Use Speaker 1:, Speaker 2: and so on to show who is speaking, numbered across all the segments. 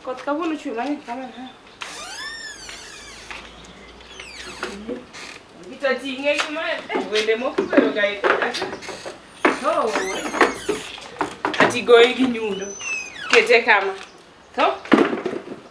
Speaker 1: Koth kawuono chwe mang'eny kamano. Gitating'e gi ma wende moko iwero ga e kaka. Oh. Ati goyi gi nyundo. Kete kama. To?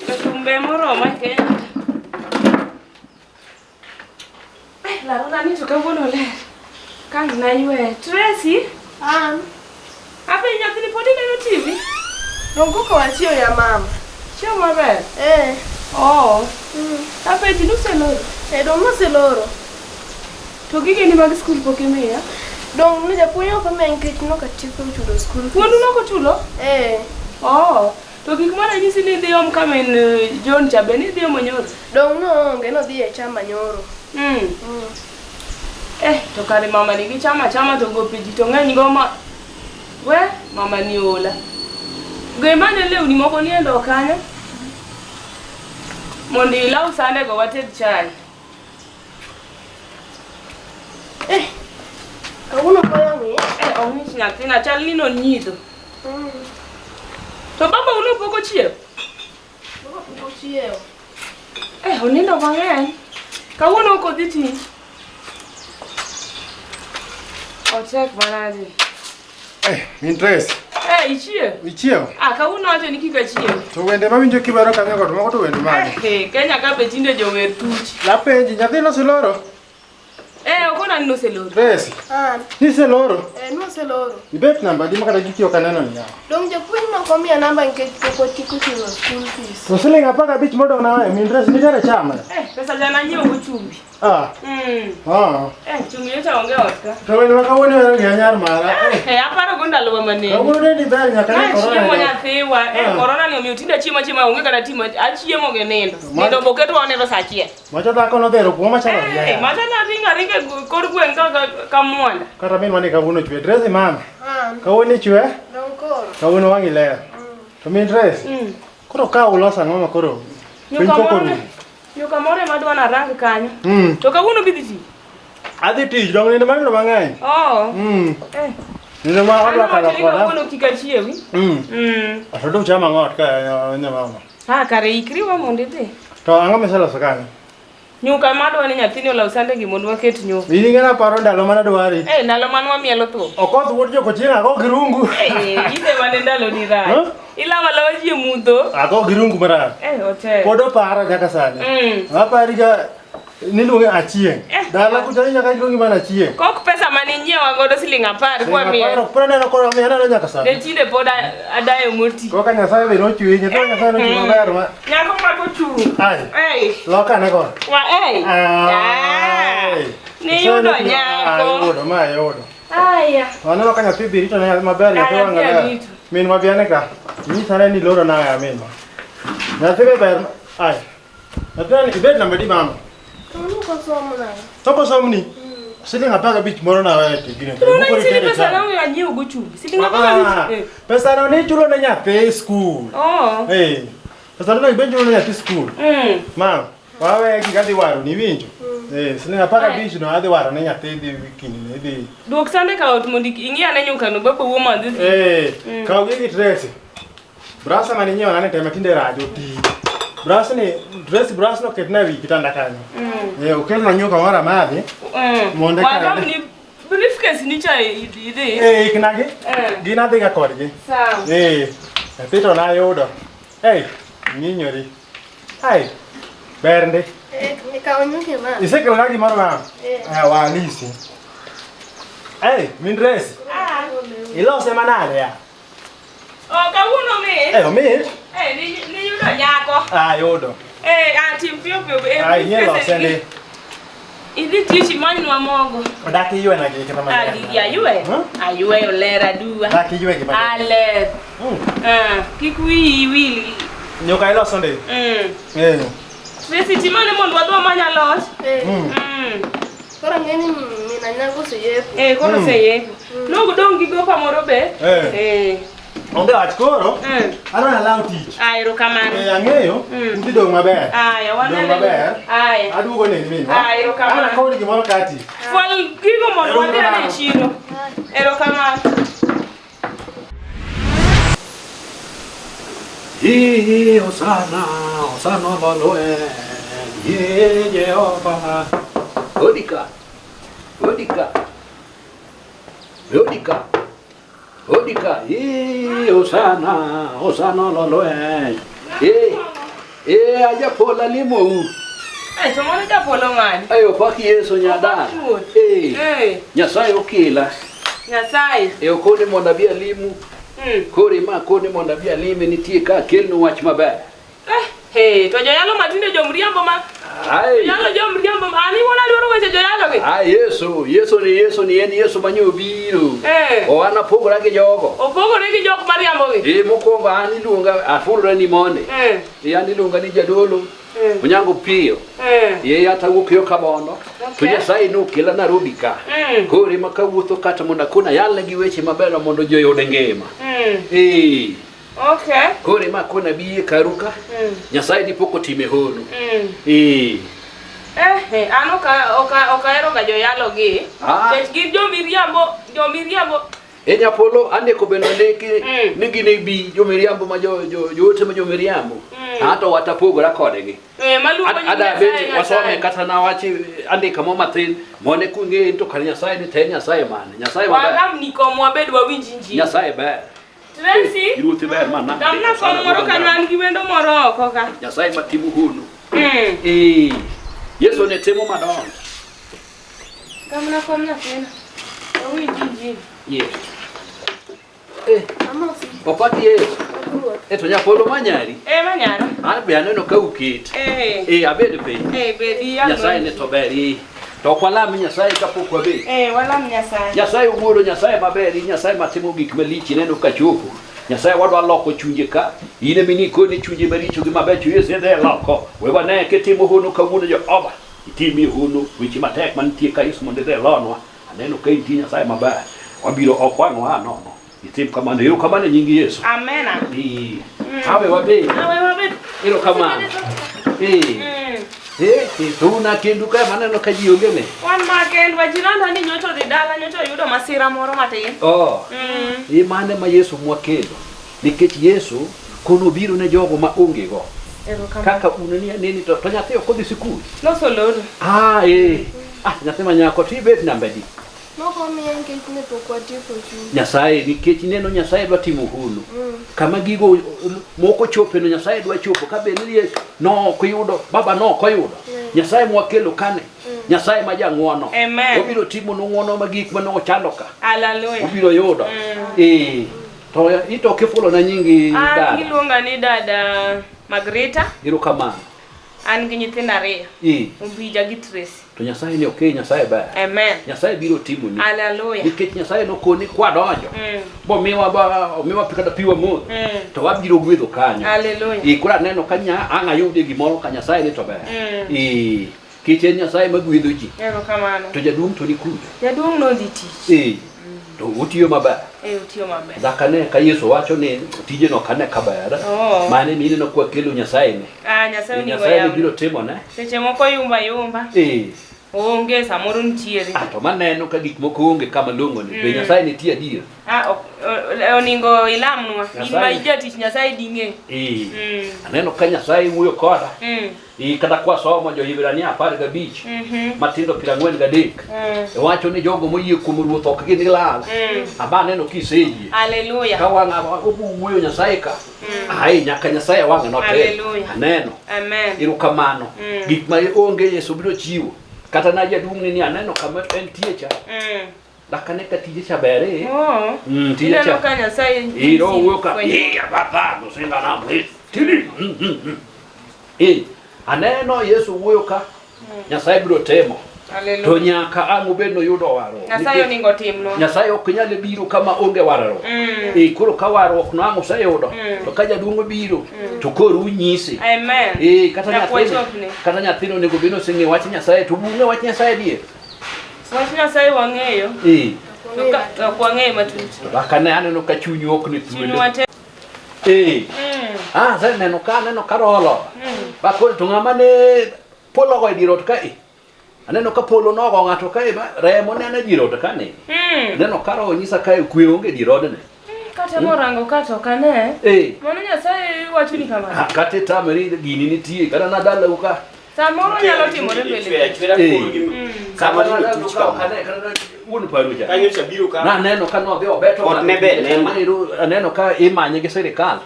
Speaker 1: To thumbe moroma e Kenya. Eh, larona ni to kawuono ler. Kang' naywe. Tracy?
Speaker 2: An.
Speaker 1: Abe nyathini pod ineno TV?
Speaker 2: Dong koka wachiew ya mama.
Speaker 1: Chiew maber?
Speaker 2: Eh.
Speaker 1: Oh. Apenji nuseloro?
Speaker 2: Eh, dong noseloro.
Speaker 1: To gigeni mag skul pok imiya?
Speaker 2: Dong ne japuonj ok omiya nikech nok atieko chulo skul fees.
Speaker 1: Wuonu nok ochulo?
Speaker 2: Eh.
Speaker 1: Oh. To gik mane anyisi ni idhi om ka min John cha be ni idhi omo nyoro?
Speaker 2: Dong noonge nodhi e chama nyoro.
Speaker 1: Eh, to kare mama ni gi chama chama to gope ji to ng'eny go ma we mama ni ola. Go imane lewni moko nie ndoo kanyo. Mondo ilaw sande go wated chai.
Speaker 2: Eh. Kawuono koyo ng'ich.
Speaker 1: Eh, ong'ich nyathina chal ni nonyidho. To baba uno pok ochiew?
Speaker 2: Baba pok ochiew.
Speaker 1: Eh, onindo mang'eny. Kawuono ok odhi tich. Otek manade.
Speaker 3: Eh, interest.
Speaker 1: Eh, ichiew?
Speaker 3: Ichiew?
Speaker 1: Ah, kawuono wacho ni kik achiew.
Speaker 3: To wende mawinjo kiwero kanyo go to moko to wende mage?
Speaker 1: Eh, Kenya ka be tinde jower tuch.
Speaker 3: Lapenji, nyathi noseloro?
Speaker 1: Eh, okona ni noseloro.
Speaker 3: Tracy,
Speaker 2: An.
Speaker 3: niseloro?
Speaker 2: Eh, noseloro.
Speaker 3: Ibet namba adi ma kata giki ok aneno ni yawa?
Speaker 2: Dong japuonj nok omiya namba nikech pok watieko chulo school fees.
Speaker 3: To siling 15 modong' na we, min Tracy nitere chama.
Speaker 1: Eh, pesa jana nyiewo go chumbi.
Speaker 3: Ah. Ah.
Speaker 1: Eh, chumbi nyocha onge ot ka.
Speaker 3: To wende ma kawuono iwero gi anyar mara.
Speaker 1: Eh, aparo go ndalo ma manene.
Speaker 3: Kawuono dendi ber nyaka ne
Speaker 1: Ka
Speaker 3: korona.
Speaker 1: chiemo
Speaker 3: ni.
Speaker 1: nyathiwa, eh,
Speaker 3: Ah.
Speaker 1: korona ni omiyo tinde achiemo achiema onge kata timo, achiemo gi nindo. Nindo boketo waneno sa achiel.
Speaker 3: Macha dhako nodhero kuoma machalo
Speaker 1: Eh,
Speaker 3: riaya.
Speaker 1: macha naringo aringa e kor gweng' ka mwanda.
Speaker 3: Kata minwa ni kawuono chwe. Tracy mama.
Speaker 2: An.
Speaker 3: Kawuono ichwe?
Speaker 2: Dong koro.
Speaker 3: Kawuono wang'i ler. To min Tracy. Koro ka uloso ang'o ma koro piny
Speaker 1: Nyuka
Speaker 3: pok
Speaker 1: moro
Speaker 3: orumo?
Speaker 1: nyuka moro ema adwa narang kanyo. To kawuono bidhi tich?
Speaker 3: Adhi tich, dong nindo mang'eny mang'eny.
Speaker 1: Oh. Eh.
Speaker 3: Nindo ma odwa kalo
Speaker 1: Aneno
Speaker 3: koda.
Speaker 1: kawuono kik achiewi.
Speaker 3: To dong chama ang'o ot ka nya mama.
Speaker 1: Ah, kare ikri wa mondo idhi.
Speaker 3: To ang'o miseloso kanyo?
Speaker 1: Nyuka ma adwa ni nyathini olaw sande gi mondo waket nyuka.
Speaker 3: In ing'e naparo ndalo mane adwari.
Speaker 1: Eh, ndalo mane wamielo thum.
Speaker 3: Okoth wuod Jokochieng' ago gi rungu.
Speaker 1: Eh, ine mane ndalo ni rach.
Speaker 3: Huh?
Speaker 1: Ilawo alawa ji e mudho.
Speaker 3: Ago gi rungu marach.
Speaker 1: Eh, otek.
Speaker 3: Pod opara nyaka sani. Apari ga niluonge Achieng'. Dala kucha ni nyaka iluongi mana Achieng'.
Speaker 1: Kok pesa mane inyiewa godo siling 10 kwa miel.
Speaker 3: Aparo, pod aneno koro omiyo aneno nyaka sani.
Speaker 1: Ne tinde pod adayo moti.
Speaker 3: Koka Nyasaye be nochweyi, nyithindo Nyasaye nochweyi maber ma.
Speaker 1: Nyako mako chung'.
Speaker 3: Ai.
Speaker 1: Ei.
Speaker 3: Loka ane kono.
Speaker 1: Wa ei.
Speaker 3: Ai.
Speaker 1: Niyudo
Speaker 3: Nyasaye nochweyi-
Speaker 1: nyako.
Speaker 3: Ah, iyudo, ma iyudo.
Speaker 1: Aya.
Speaker 3: Aneno ka nyathi bi rito ne maber, nyathi
Speaker 1: Aya,
Speaker 3: wang'e
Speaker 1: nyathi
Speaker 3: ler.
Speaker 1: arito.
Speaker 3: Min ma bi ane ka. Nyisa ane ni iloro nang'o ya minwa. Nyathi be ber. Ai. Nyathina ni ibed namba adi mama?
Speaker 2: To nok osomo nang'o?
Speaker 3: Tok osomni? Siling 15 moro naweyo to gine.
Speaker 1: To nanyisi ni pesa na anyiewo go chumbi. Siling 15. Eh.
Speaker 3: Pesa no ni chulo ne nyathi skul.
Speaker 1: Oh.
Speaker 3: Eh. Pesa no ibed chulo ne nyathi skul. Mam, wawe gi adhi waro ni winjo. Eh, siling 15 no adhi waro ne nyathi dhi wikini ne dhi.
Speaker 1: Duok sande ka ot mondo ing'i ane nyuka no baba wuo mondo idhi.
Speaker 3: Eh, kaw gi gi Tracy. Brasa mane inyiewo nane tema tinde rach oti. Bras ni dress bras no ketna ewi kitanda kanyo. Eh, okelna nyuka moro amadhi. Mondo eka
Speaker 1: Wagam ni briefcase ni cha idhi.
Speaker 3: Eh, iknagi.
Speaker 1: Eh.
Speaker 3: Gin adhiga kodgi.
Speaker 1: Sawa.
Speaker 3: Eh, nyathi to nayudo. Ei, ng'inyori. Ai, ber ndi.
Speaker 2: Eh, ikaw nyuki ma.
Speaker 3: Isekelona gimoro ma?
Speaker 2: Eh.
Speaker 3: Eh, walisi. Ei, min dress. Ilose manade ya?
Speaker 1: Oh, kawuono mit.
Speaker 3: Eh, omit.
Speaker 1: Eh, niyudo nyako.
Speaker 3: Ayudo.
Speaker 1: Eh, ah, tim piyo piyo. Eh,
Speaker 3: Ai, nyie lose ndi.
Speaker 1: Idhi tich imanywa mogo.
Speaker 3: Dak iywe na gi kata
Speaker 1: Ah,
Speaker 3: maler.
Speaker 1: gigi aywe.
Speaker 3: Hmm?
Speaker 1: Ayweyo ler aduwa.
Speaker 3: Dak iywe gi maler.
Speaker 1: Aler.
Speaker 3: Mm.
Speaker 1: Ah, kik wiyi wil.
Speaker 3: Nyuka iloso ndi.
Speaker 1: Mm.
Speaker 3: Eh.
Speaker 1: Tracy, timane mondo wadhi wamany alot.
Speaker 2: Eh,
Speaker 3: Mm.
Speaker 1: Mm.
Speaker 2: koro ang'e ni min Anyango oseyepo.
Speaker 1: Eh, koro
Speaker 3: Mm.
Speaker 1: oseyepo. Nogo dong' gi gopa moro be.
Speaker 3: Eh.
Speaker 1: Eh.
Speaker 3: Onge wach koro.
Speaker 1: Mm.
Speaker 3: Adwa nalaw tich.
Speaker 1: Ah, erokamano.
Speaker 3: Eh, ang'eyo.
Speaker 1: Mm.
Speaker 3: Udhi dong' maber.
Speaker 1: Aya,
Speaker 3: Dong'
Speaker 1: wanene.
Speaker 3: maber.
Speaker 1: Aya.
Speaker 3: Aduogo neni minwa.
Speaker 1: Ah, erokamano.
Speaker 3: An akowni gimoro kati.
Speaker 1: Fwal gigo mondo wadhi ane e chiro. Erokamano.
Speaker 4: Ye Hosana, Hosana Loloe, Ye Jehova. Odika, Odika, Odika, Odika, Ye Hosana, Hosana Loloe. Ye, Ye ajapola limou.
Speaker 1: Eh, to mano japolo mane?
Speaker 4: Ayo pak Yesu nyada.
Speaker 1: Opak ruoth.
Speaker 4: Eh,
Speaker 1: Eh,
Speaker 4: Nyasaye okela.
Speaker 1: Nyasaye.
Speaker 4: E okone mondo abi alimu.
Speaker 1: Mm.
Speaker 4: Kore ma kone mondo abi alime nitie ka akelnu wach maber.
Speaker 1: Eh, hey, to joyalo matinde jomriambo ma
Speaker 4: Ai.
Speaker 1: joyalo jomriambo ma ani wuon aluoro weche joyalo gi.
Speaker 4: Ah, Yesu, Yesu ni Yesu ni en Yesu manye obiro.
Speaker 1: Eh.
Speaker 4: Oan apogora gi jogo.
Speaker 1: Opogore gi jok mariambo gi.
Speaker 4: E mokwongo an iluonga afulora ni monde.
Speaker 1: Eh,
Speaker 4: E an iluonga ni jadolo.
Speaker 1: eh,
Speaker 4: Onyango piyo.
Speaker 1: eh.
Speaker 4: E atawuok yo Kabondo. To
Speaker 1: Okay.
Speaker 4: Nyasaye nokela Nairobi ka.
Speaker 1: Mm.
Speaker 4: Koro ema kawuotho kata mondo akona yalne gi weche mabeyo mondo ji oyud ngima.
Speaker 1: Mm.
Speaker 4: Eh,
Speaker 1: Okay.
Speaker 4: koro ema akona biye karu ka.
Speaker 1: Mm.
Speaker 4: Nyasaye dipok otime hono.
Speaker 1: Mm.
Speaker 4: Eh,
Speaker 1: Eh, eh, an ok ahero ga joyalo gi.
Speaker 4: Ah.
Speaker 1: Nikech gin jomiriambo, jomiriambo.
Speaker 4: E Nyapolo andiko bende ndiki
Speaker 1: Mm.
Speaker 4: ni gin bi jomiriambo ma jo jo joote ma jomiriambo.
Speaker 1: Mm.
Speaker 4: Ato watapogora kodgi.
Speaker 1: Eh, maluongo nying
Speaker 4: Ada
Speaker 1: Nyasaye,
Speaker 4: bet
Speaker 1: Nyasaye.
Speaker 4: wasome kata na wachi andika mo mathin mone kung'e to kar Nyasaye ni te Nyasaye mane Nyasaye maber
Speaker 1: Wagam ni kom wabed wawinj injili.
Speaker 4: Nyasaye ber.
Speaker 1: Tracy,
Speaker 4: Ruoth ber mana.
Speaker 1: gamna kom moro kanyo an gi wendo moro oko ka.
Speaker 4: Nyasaye matimo hono.
Speaker 1: Mm.
Speaker 4: Eh. Yesu ne timo madongo.
Speaker 1: Gamna kom nyathina. Wawinj injili.
Speaker 4: Yes. Eh,
Speaker 2: Amosi.
Speaker 4: opak Yesu.
Speaker 2: Pak ruoth.
Speaker 4: Eh to Nyapolo manyari.
Speaker 1: Eh, manyara.
Speaker 4: An be aneno ka uket.
Speaker 1: Eh.
Speaker 4: Eh abed piny.
Speaker 1: Eh, bedi yalo.
Speaker 4: Nyasaye ne to ber. eh. To ok walam Nyasaye kapok wabet.
Speaker 1: Eh, walam Nyasaye.
Speaker 4: Nyasaye wuoro, Nyasaye maber, in Nyasaye matimo gik malich ineno ka chopo. Nyasaye wadwa loko chunje ka, in ema inikoni chunje maricho gi mabecho, Yesu idhi loko. We wane kitimo hono kawuono Jehova, itimie hono weche matek mantie ka Yesu mondo idhi ilonwa. Aneno ka intie Nyasaye maber, wabiro ok wang' waa nono. Itim kamano, erokamano e nying Yesu.
Speaker 1: Amena.
Speaker 4: Eh, Awe wabed,
Speaker 1: Awe wabed.
Speaker 4: erokamano. Eh,
Speaker 1: Mm.
Speaker 4: eh, eh, to una kendu ka maneno ka ji onge ne.
Speaker 1: Wan ma kendwa jiranda ni nyocha odhi dala nyocha oyudo masira moro matin.
Speaker 4: Oh.
Speaker 1: Mm.
Speaker 4: Imane ma Yesu mwakelo nikech Yesu kono obiro ne jogo ma onge go
Speaker 1: Erokamano.
Speaker 4: kaka un ni nini to, to nyathi ok odhi sikul
Speaker 1: Nosoloro.
Speaker 4: ah eh ah nyathi ma nyako to ibet namba adi
Speaker 2: Moko omiya nikech ne pok watieko chudo.
Speaker 4: Nyasaye nikech ineno Nyasaye dwa timo hono kama gigo moko chope no Nyasaye dwa chopo ka bed ni no ok oyudo baba no ok oyudo Nyasaye mwakelo kane Nyasaye ma jang'uono
Speaker 1: Amen.
Speaker 4: obiro timo nu ng'uono ma gik mane ochando ka
Speaker 1: Hallelujah.
Speaker 4: obiro yudo eh to ito kifulo na nyingi
Speaker 1: An
Speaker 4: dada
Speaker 1: giluonga ni dada Margarita,
Speaker 4: erokamano
Speaker 1: an gi nyithindo ariyo,
Speaker 4: eh
Speaker 1: Ombija gi Tracy.
Speaker 4: to Nyasaye ni okey Nyasaye ber
Speaker 1: Amen.
Speaker 4: Nyasaye biro timoni
Speaker 1: Hallelujah.
Speaker 4: nikech Nyasaye nokoni kwadonjo
Speaker 1: Mm.
Speaker 4: bomiwa ba omiwa pi kata pi wamodho
Speaker 1: Mm.
Speaker 4: to wabiro gwedho kanyo
Speaker 1: Hallelujah.
Speaker 4: Eh, koro aneno ka nya ang' ayudie gimoro ka Nyasaye ni to ber
Speaker 1: Mm.
Speaker 4: Eh, kech en Nyasaye magwedho ji
Speaker 1: Erokamano.
Speaker 4: to jaduong' to ni kuno
Speaker 1: Jaduong' nodhi tich.
Speaker 4: Eh, to otiyo maber
Speaker 1: Eh, otiyo maber.
Speaker 4: dhakane ka Yesu wacho ni tijeno ok ane ka ber
Speaker 1: Oh.
Speaker 4: mane mineno kwakelo Nyasaye ne
Speaker 1: Ah, Nyasaye oningo
Speaker 4: Nyasaye ne
Speaker 1: yawne.
Speaker 4: biro timone
Speaker 1: Seche moko yumba yumba.
Speaker 4: Eh,
Speaker 1: Onge samoro nitiere.
Speaker 4: ah, to maneno ka gik moko onge kama long'o ni be Nyasaye nitie adier
Speaker 1: Ah, oningo ilamnwa. In ma
Speaker 4: Nyasaye.
Speaker 1: jatich Nyasaye ding'e.
Speaker 4: Eh,
Speaker 1: Mm.
Speaker 4: aneno ka Nyasaye wuoyo koda
Speaker 1: Mm.
Speaker 4: Eh, kata kwasomo jo-Hibrania 15
Speaker 1: Mhm.
Speaker 4: matindo 43
Speaker 1: Mm.
Speaker 4: wacho ni jogo moyie kuom ruoth ok ginilal
Speaker 1: Mm.
Speaker 4: aba aneno kiseyie
Speaker 1: Hallelujah.
Speaker 4: ka wang' obuwuoyo Nyasaye ka ai nyaka Nyasaye wang'e notel
Speaker 1: Hallelujah.
Speaker 4: aneno
Speaker 1: Amen.
Speaker 4: erokamano
Speaker 1: Mm.
Speaker 4: gik ma onge Yesu biro chiwo kata na jaduong' ni aneno kama entie cha
Speaker 1: Mm.
Speaker 4: Dakane ka tije cha ber eh.
Speaker 1: Oh.
Speaker 4: Tije
Speaker 1: Ineno
Speaker 4: cha.
Speaker 1: ka Nyasaye
Speaker 4: Iro wuok ka.
Speaker 1: fwenyo.
Speaker 4: Iya baba, no singa na mwe. Tili. Eh, aneno Yesu wuoyo ka. Nyasaye biro temo. To
Speaker 1: Hallelujah.
Speaker 4: nyaka ang' ubed noyudo warruok.
Speaker 1: Nyasaye oningo timnwa.
Speaker 4: Nyasaye ok nyal biro kama onge warruok. Eh, koro ka warruok no ang' oseyudo, to ka jaduong' obiro, to koro unyise.
Speaker 1: Amen.
Speaker 4: Eh, kata
Speaker 1: Nyaka
Speaker 4: nyathino,
Speaker 1: wachopne.
Speaker 4: kata nyathino onego bed ni oseng'eyo wach Nyasaye, to bung'e wach Nyasaye dier.
Speaker 1: Wach Nyasaye wang'eyo.
Speaker 4: Eh,
Speaker 1: To ka ok wang'eyo matut.
Speaker 4: to kaka ne aneno ka chunyu ok ni thuolo.
Speaker 1: Chunywa te.
Speaker 4: Eh, ah, aseneno ka aneno ka rolo. Ba koro to ng'ama ne polo ogo e dier ot kae. Aneno ka polo nogo ng'ato kae ma remo neno e dier ot ka ni. Aneno ka roho nyisa kae kwe onge e dier odni.
Speaker 1: Kata morango ka to ok ane.
Speaker 4: Eh.
Speaker 1: Mano Nyasaye wacho ni kamano.
Speaker 4: Ah, kata itamri gini nitie kata nadalau ka.
Speaker 1: Samoro nyalo timore mbele.
Speaker 4: Eh.
Speaker 5: Sama
Speaker 4: Kata
Speaker 5: dino
Speaker 4: nadalau
Speaker 5: tuch
Speaker 4: ka
Speaker 5: kama.
Speaker 4: ok ane, kata wuon paru cha.
Speaker 5: Kanyo cha biro ka.
Speaker 4: Naneno ka nodhi obeto
Speaker 5: Ot ne ber, ne ma.
Speaker 4: Aneno ka imanye gi sirikal.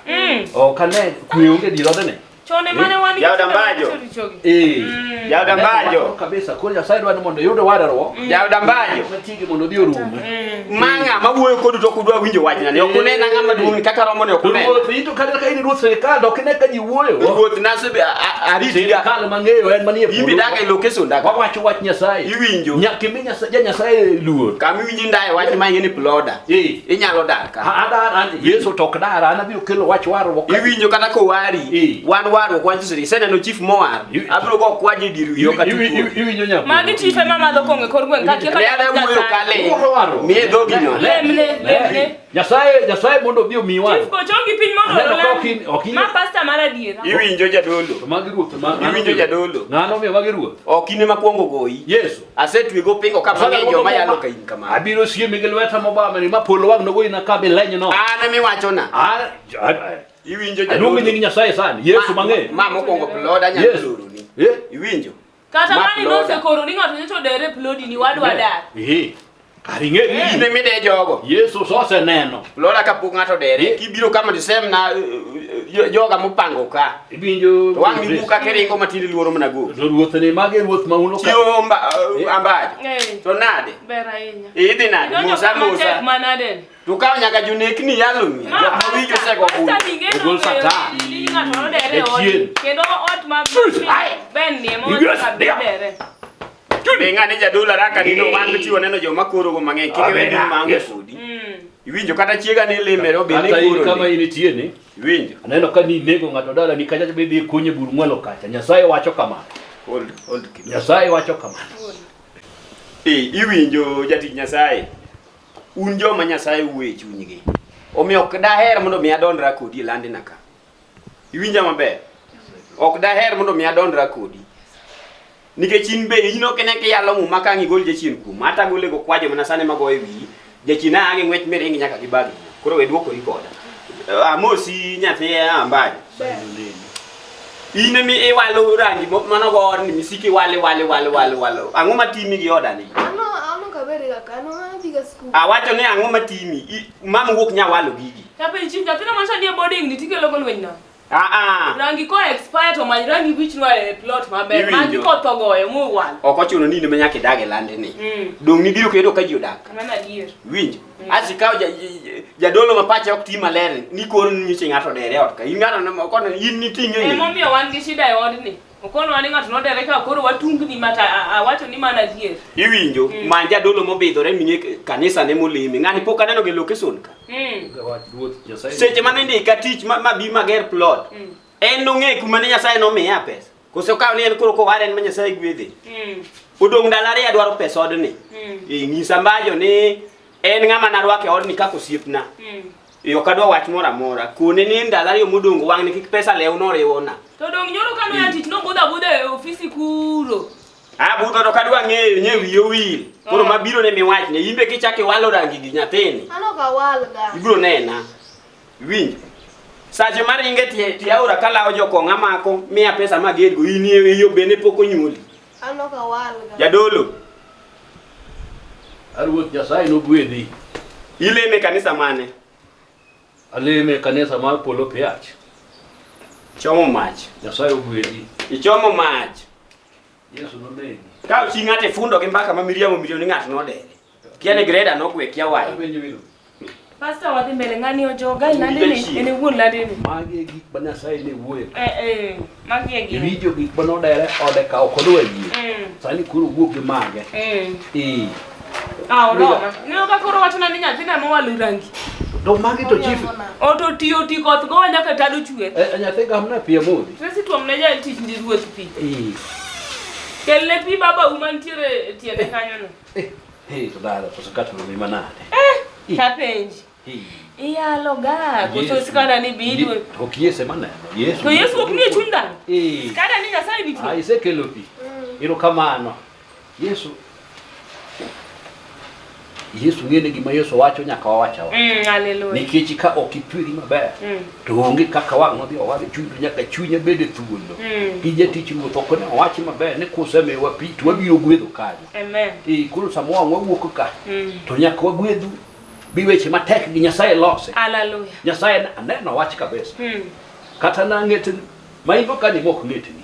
Speaker 4: Ok ane kwe onge e dier odni.
Speaker 1: Chon ema ne wan gi
Speaker 5: Jaoda
Speaker 1: timbe
Speaker 5: Mbajo.
Speaker 1: maricho richogi.
Speaker 4: Eh.
Speaker 5: Jaoda
Speaker 4: Aneno
Speaker 5: Mbajo.
Speaker 4: wachno kabisa koro Nyasaye dwaro ni mondo iyud warruok.
Speaker 5: Jaoda Mbajo.
Speaker 4: Matiegi mondo odhi orum.
Speaker 5: Ma ng'ama wuoyo kodu to ok udwa winjo wachna ni. Ok unena ng'ama duong' kaka romo ni ok unena.
Speaker 4: Ruoth ito kata ka in ruoth sirikal to ok ine ka ji wuoyo.
Speaker 5: Ruoth nasebe aritiga.
Speaker 4: Sirikal mang'eyo en manie
Speaker 5: In be dak e location dak.
Speaker 4: Wawacho wach Nyasaye.
Speaker 5: Iwinjo.
Speaker 4: Nyaka imi ja Nyasaye luor.
Speaker 5: Kama iwinjo ndaye wach ma ing'e ni ploda.
Speaker 4: Eh.
Speaker 5: Inyalo dar ka.
Speaker 4: Adar an Yesu to ok dar an abiro kelo wach warruok.
Speaker 5: Iwinjo kata kowari.
Speaker 4: Eh.
Speaker 5: Wan warruok wan josiri. Iseneno chief mowar. Abiro go kwaji e dier wiyi kata ituo.
Speaker 4: Iwinjo nyako.
Speaker 1: Magi chife mamadho kong'o e kor gweng' ka kia
Speaker 5: Ne
Speaker 1: kata
Speaker 5: ane wuoyo
Speaker 1: Nyasaye.
Speaker 5: kale.
Speaker 4: Warruok.
Speaker 5: Miye dhogi no.
Speaker 1: Lemne, lemne.
Speaker 4: Nyasaye Nyasaye mondo obi omi
Speaker 1: Chief
Speaker 4: warruok.
Speaker 1: go chongi piny mondo
Speaker 4: Aneno ka
Speaker 1: olam.
Speaker 4: ok in- ok in-
Speaker 1: Ma pasta mar adiera.
Speaker 5: Iwinjo jadolo.
Speaker 4: To magi ruoth ma
Speaker 5: Iwinjo jadolo.
Speaker 4: Ng'ano omiyo magi ruoth?
Speaker 5: Ok in ema kwongo goyi.
Speaker 4: Yesu.
Speaker 5: Asetwego pingo ka mang'eny joma yalo ka in kamano.
Speaker 4: Abiro siemi gi lweta mobameni ma polo wang' nogoyi na ka bileny no.
Speaker 5: An emiwachona. Iwinjo
Speaker 4: Aluongi
Speaker 5: jadolo.
Speaker 4: nying Nyasaye sani. Yesu mang'eyo.
Speaker 5: Ma mokwongo ploda nyalo
Speaker 4: Yesu.
Speaker 5: loroni.
Speaker 4: Eh?
Speaker 5: Iwinjo?
Speaker 1: Kata
Speaker 5: Ma
Speaker 1: mani
Speaker 5: ploda.
Speaker 1: nosekoro ni ng'ato nyocha odere plodi ni wadwa dar.
Speaker 4: Eh. Kar ing'e
Speaker 5: In
Speaker 4: ni
Speaker 5: emide jogo.
Speaker 4: Yesu oseneno.
Speaker 5: Ploda kapok ng'ato odere.
Speaker 4: Eh.
Speaker 5: Kibiro kama tisemna joga mopango ka.
Speaker 4: Iwinjo
Speaker 5: To wang' nibu ka kiringo matinde luoro mana go.
Speaker 4: To ruoth ni magi ruoth ma uno ka.
Speaker 5: Chiwo
Speaker 4: Eh.
Speaker 5: ambajo.
Speaker 1: Eh,
Speaker 5: To nade?
Speaker 1: ber ahinya.
Speaker 5: Idhi nade?
Speaker 1: Idonjo
Speaker 5: Musa
Speaker 1: kama tek
Speaker 5: musa.
Speaker 1: manade.
Speaker 5: To kawo nyaka jonekni yaloni.
Speaker 1: Ma
Speaker 5: Jok ma winjo osego
Speaker 1: pasta
Speaker 5: bul.
Speaker 1: ni ng'e
Speaker 4: Ogol
Speaker 1: nong'eyo
Speaker 4: Satan.
Speaker 1: ni ng'ato nodere e ot.
Speaker 4: Jachien.
Speaker 1: Kendo ot ma Ben ni ema
Speaker 4: Yes,
Speaker 1: wacho
Speaker 4: yeah.
Speaker 1: dere.
Speaker 5: Be ng'ane jadolo araka nino wan tiyo neno joma korogo mang'eny kik iwe
Speaker 4: Amen.
Speaker 5: dum maonge
Speaker 4: Yes.
Speaker 5: kodi.
Speaker 1: Mm.
Speaker 5: Iwinjo kata chiega ne lemere be ne
Speaker 4: Kata in kama
Speaker 5: koro.
Speaker 4: in itie ni
Speaker 5: Iwinjo?
Speaker 4: aneno ka ni nego ng'ato dala ni kacha be dhi kunye bur mwalo kacha. Nyasaye wacho kamano.
Speaker 5: Hold hold kidogo.
Speaker 4: Nyasaye wacho kamano.
Speaker 5: Eh, iwinjo jatich Nyasaye. Un joma Nyasaye wuoyo e chunygi. Omiyo ok daher mondo mi adondra kodi e landina ka. Iwinja maber? Ok daher mondo mi adondra kodi. Nikech in be in ok ine kiyalo muma ka ang' igol jachien kuom. Ata gole go kwajo mana sani magoyo e wiyi. Jachien aa gi ng'wech miring nyaka gi bagi. Koro we duokori koda. Amosi nyathi ambajo. In emi iwalo rangi mano go odni misiki wale wale wale wale wale. Ang'o matimi gi odani?
Speaker 2: Ano ano kabere kaka ano adhi ga skul.
Speaker 5: Awacho ni ang'o matimi? Mama wuok nya walo gigi.
Speaker 1: Kape chief nyathino macha nie boarding ni tikelo go lweny na.
Speaker 5: Ah ah.
Speaker 1: Rangi ko expire to many rangi wichnwa e plot maber.
Speaker 5: Iwinjo.
Speaker 1: Magi koth ogoyo muwal.
Speaker 5: Ok ochuno ni in ema nyaka idag e landni.
Speaker 1: Mm.
Speaker 5: Dong' nibiro kendo ka ji odak.
Speaker 1: Mano adier.
Speaker 5: Winjo. Asi kawo jadolo ma pache ok ti maler ni koro nyiche ng'ato odere e ot ka. In ng'ato ne ok in niting'e ng'eyi.
Speaker 1: Emomiyo wan gi shida e odni. Okonwa ni ng'ato nodere ka koro watungni mata awacho ni mano adier.
Speaker 5: Iwinjo. Many jadolo mobidhore ming'e kanisa ne moleme. Ng'ani pok aneno gi location ka.
Speaker 4: Wach ruoth Nyasaye.
Speaker 5: Seche mane indika tich ma bi mager plot. En nong'e kuma ne Nyasaye nomiya pesa. Koso kawo ni en koro koware en ma Nyasaye gwedhe. Odong' ndalo ariyo adwaro pesa odni. Eh, nyisa Mbajo ni en ng'ama narwako e odni kaka osiepna. Eh, ok adwa wach moro amora. Kone ni ndalo ariyo modong' wang'ni kik pesa lew noriwona.
Speaker 1: To dong' nyoro ka noya tich nobudho abudha e ofisi kuro.
Speaker 5: Abudho to kadwa ng'eyo nye wiye owil. Koro
Speaker 1: Ah.
Speaker 5: mabiro ne miwachne. In be kichako iwalo rangi gi nyathini.
Speaker 2: Ano kawal ga.
Speaker 5: Ibiro nena. Iwinjo? Sache maringe tie aora kalawo jokong'a mako miya pesa magedgo in iyo bende pok onyuoli.
Speaker 2: Ano kawal ga.
Speaker 5: Jadolo,
Speaker 4: Ruoth Nyasaye nogwedhi.
Speaker 5: ileme kanisa mane?
Speaker 4: Aleme kanisa mar polo piach.
Speaker 5: Chomo mach.
Speaker 4: Nyasaye ogwedhi.
Speaker 5: Ichomo mach.
Speaker 4: Yesu noneni.
Speaker 5: Ka chi ng'ato ifundo gi mbaka ma miriambo miriambo ni ng'ato nodere. Kia ni greda nogwe kia wai.
Speaker 4: Apenjo wino.
Speaker 1: Pastor wadhi mbele ng'ani ojoga e landeni, en e wuon landeni.
Speaker 4: Magi e gik ma Nyasaye ne wuoye.
Speaker 1: Eh eh, magi e gin.
Speaker 4: Iwinjo gik ma nodere ode ka ok odwa yie. Sani koro wuok gi mage. Eh.
Speaker 1: Ah, oroma. Ineno ka koro wachona ni nyathina mowalo rangi.
Speaker 4: To magi to chief.
Speaker 1: Oto tiyo ti koth gowa nyaka tado chwer.
Speaker 4: Eh, nyathi gamna pi amodhi.
Speaker 1: Tracy tuom ne jatich ndi ruoth pi.
Speaker 4: Eh.
Speaker 1: Kelne pi baba u mantiere e tiende kanyono.
Speaker 4: Eh, eh, to dada, to sakata no manade.
Speaker 1: Eh, kapenji.
Speaker 4: Eh.
Speaker 1: Iyalo ga, koso
Speaker 4: Yesu.
Speaker 1: sikada ni bidwe.
Speaker 4: To ok Yesu ema neno. Yesu.
Speaker 1: To Yesu ok nie chuny dhano.
Speaker 4: Eh.
Speaker 1: Sikada ni Nyasaye nitie.
Speaker 4: Ah, isekelo pi. Erokamano. Yesu. Yesu ng'e ni gima Yesu wacho nyaka wawach awacha.
Speaker 1: Hallelujah.
Speaker 4: Nikech ka ok itweri maber, to onge kaka wang' nodhi owal chuny to nyaka chunye bed e thuolo. Gi jatich ruoth ok ne owachi maber ni kusemiwa pi to wabiro gwedho kanyo.
Speaker 1: Amen.
Speaker 4: Eh, koro sama wang' wawuok ka, to nyaka wagwedhu bi weche matek gi Nyasaye lose.
Speaker 1: Hallelujah.
Speaker 4: Nyasaye aneno wach kabisa. Kata na ng'etni, ma in go ka ni mok ng'etni.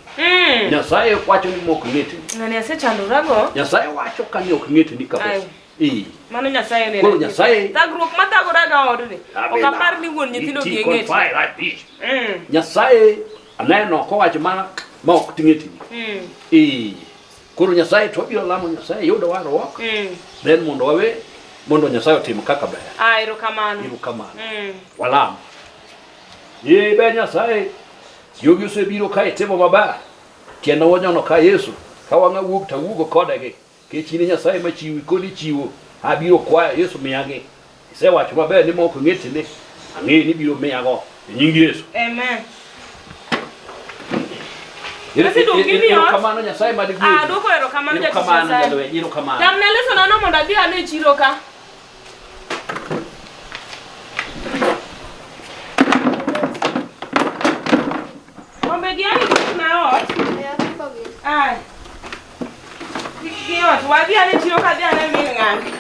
Speaker 4: Nyasaye wacho ni mok ng'etni.
Speaker 1: Ng'ani asechandorago.
Speaker 4: Nyasaye wacho ka ni ok ng'etni kabisa. Eh.
Speaker 1: Mano Nyasaye neno.
Speaker 4: Koro Nyasaye-
Speaker 1: Thagruok mathagoraga odni. Ok apar ni wuon nyithindo gi ng'et.
Speaker 4: Nyasaye aneno kowacho mana ma ok ting'etni. Eh. Koro Nyasaye to wabiro lamo Nyasaye yudo warruok. Then mondo wawe mondo Nyasaye otim kaka ber.
Speaker 1: Ah, erokamano.
Speaker 4: Erokamano. Walam. Ye ber Nyasaye, jogi osebiro ka itimo maber. Tienda wanyono ka Yesu, ka wang'a wuok to awuogo kodegi. Kech in e Nyasaye machiwi koni chiwo. Abiro kwayo Yesu miyagi. Isewacho maber ni mok ng'etni. Ang'eyo ni ibiro miyago. E nying Yesu.
Speaker 1: Amen. Tracy, duok gini ot.
Speaker 4: Erokamano Nyasaye mad gwedhi.
Speaker 1: Ah, duoko erokamano jatich
Speaker 4: Erokamano
Speaker 1: Nyasaye.
Speaker 4: jalweny, erokamano.
Speaker 1: Tamna leso nano mondo adhi ane e chiro ka. Kombe gi ani kik na ot.
Speaker 2: Akikogi.
Speaker 1: Ai. Kik gi ot. Wadhi ane chiro ka dhi ane min ng'ani.